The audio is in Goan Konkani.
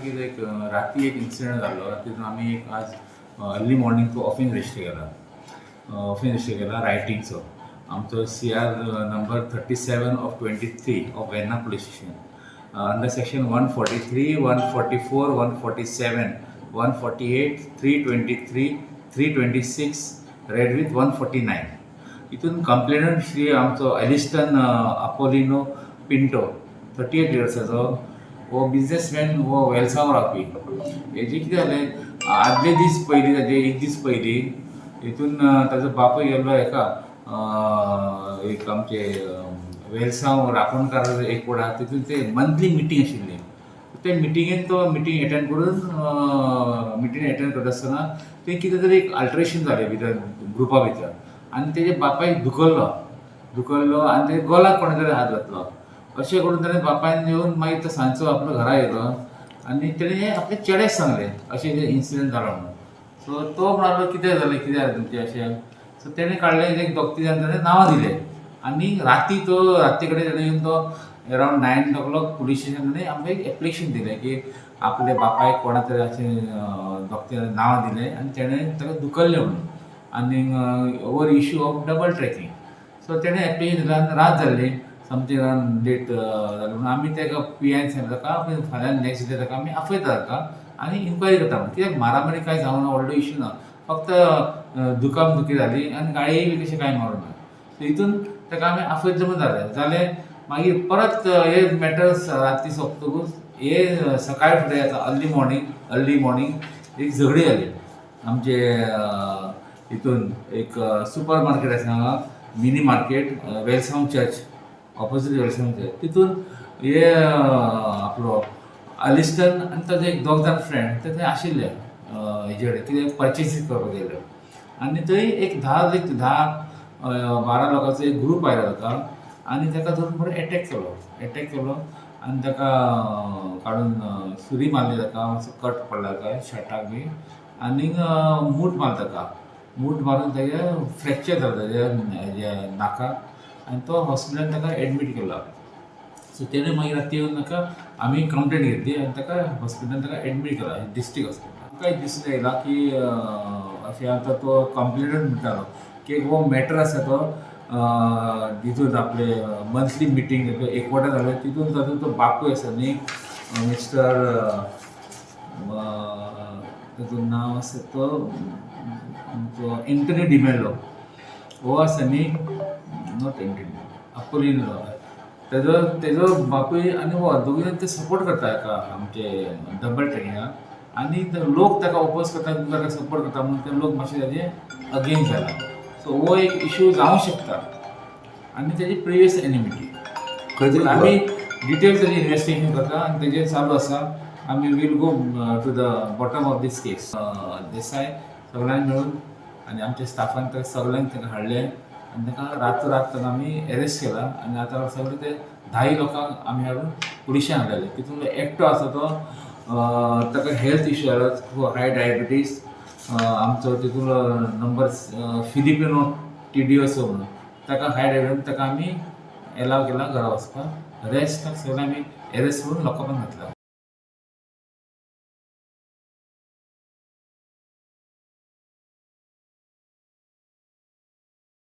की एक राती एक इन्सिडंट जाल्लो. तितून आमी एक आज अर्ली मॉर्निंग तो ऑफेन्स रजिस्टर केला, ऑफेन्स रजिस्टर केला रायटिंगचो आमचो CR number 37 of 23 of Verna police station under section 143, 144, 147, 148, 323, 326 read with 149. हितून कंप्लेनंट श्री आमचो एलिस्टन अपोलिनो पिंटो, 38 इयर्साचो. हो बिजनेसमॅन, हो वेलसांव रावपी. हेजें कितें जालें, आदले दीस पयलीं, ताजे एक दीस पयलीं हितून ताजो बापूय गेल्लो हेका एक आमचे वेलसांव राखणकार एक वडा, तितून ते मंथली मिटींग आशिल्ली. ते मिटिंगेन तो मिटींग एटेंड करून, मिटींग एटेंड करता आसतना थंय कितें तरी एक अल्टरेशन जालें भितर, ग्रुपा भितर, आनी तेजे बापायक धुकल्लो धुकल्लो आनी तेजे गोलाक कोणें तरी हात घातलो. अशें करून ताणें बापायन येवन मागीर तो सांजचो आपलो घरा येयलो आनी तेणें आपल्या चेड्याक सांगलें, अशें इन्सिडंट जालो म्हणून. सो तो म्हणालो, कितें जालें, कितें जालें तुमचें अशें? सो तेणें काडलें एक दोग तीग जाण, ताणें नांवां दिलें. आनी राती तो राती कडेन तेणें येवन तो around 9 o'clock police station ताणें आमकां एक एप्लिकेशन दिलें की आपल्या बापायक कोणा तरी अशें दोग तीग नांवां दिलें आनी तेणें ताका धुकल्लें म्हणून आनी over issue of double tracking. So तेणें एप्लिकेशन दिलें आनी रात जाल्ली, समथींग अरावंड लेट जालें म्हणून आमी ताका पी आयन सांगलें, ताका फाल्यां नेक्स्ट डे ताका आमी आपयता ताका आनी इन्क्वायरी करता म्हणून. कित्याक मारामारी कांय जावना, व्हडलो इशू ना, फक्त दुखामदुखी जाली आनी गाळी बी कशें कांय मारूंक ना. सो हितून ताका आमी आपयतले म्हूण जालें जालें. मागीर परत हे मॅटर राती सोंपतकूच हे सकाळी फुडें येता, अर्ली मॉर्निंग, अर्ली मॉर्निंग एक झगडी जाली आमचे हितून. एक सुपर मार्केट आसा हांगा, मिनी मार्केट, वेलसांव चर्च ऑपोजीट, वेलसांव चर्च. तितून हे आपलो अलिस्टन आनी ताजे एक दोग जाण फ्रेंड ते थंय आशिल्ले, हेजे कडेन कितें पर्चेसीस करपाक गेल्ले. आनी थंय एक 10, 12 लोकांचो एक ग्रूप आयलो ताका आनी ताका धरून बरो एटॅक केलो, एटॅक केलो आनी ताका काडून सुरी मारली. ताका मातसो कट पडला ताका शर्टाक बी आनीक मूठ मारलो ताका. मूठ मारून तेगे फ्रॅक्चर जालो तेज्या हेज्या नाकाक आनी तो हॉस्पिटलान ताका एडमीट केला. सो तेणें मागीर राती येवन ताका आमी कंप्लेन घेतली आनी ताका हॉस्पिटलान ताका एडमीट केला, डिस्ट्रिक्ट हॉस्पिटलान. आमकां एक दिसून येयला की अशें आतां तो कंप्लेनंट म्हणटालो की हो मॅटर आसा तो तितून आपले मंथली मिटींग एकवटा जाले, तितून ताजो तो बापूय आसा न्ही, मिस्टर, ताजो नांव आसा तो आमचो एंटनी डिमेलो हो आसा न्ही, not Antony, अपोलिनो, तेजो बापूय आनी हो दोगूय जाण ते सपोर्ट करता हेका आमचे डबल ट्रॅकिंगाक. आनी ते लोक ताका ओपोज करता, ताका सपोर्ट करता म्हणून ते लोक मातशे ताजे अगेन्स्ट जाला. सो हो एक इशू जावंक शकता आनी तेजी प्रिवियस एनिमिटी. खंय तरी आमी डिटेल ताजें इन्वेस्टिगेशन करता आनी तेजेर चालू आसा. आमी will go to the bottom of this case. Desai सगळ्यांनी मेळून आनी आमच्या स्टाफान ताका सगळ्यांक ताका हाडले आनी ताका रात रात ताका आमी एरेस्ट केला. आनी आतां सगळे ते धाय लोकांक आमी हाडून पुलिशान हाडलेले. तितून एकटो आसा तो ताका हेल्थ इश्यू जालो, हाय डायबिटीज. आमचो तितून नंबर फिलिपिनो टिडिओसो म्हणून, ताका हाय डायबिटीज, ताका आमी एलाव केला घरा वचपाक. रेस्ट सगळे आमी एरेस्ट करून लॉकअपान घातला.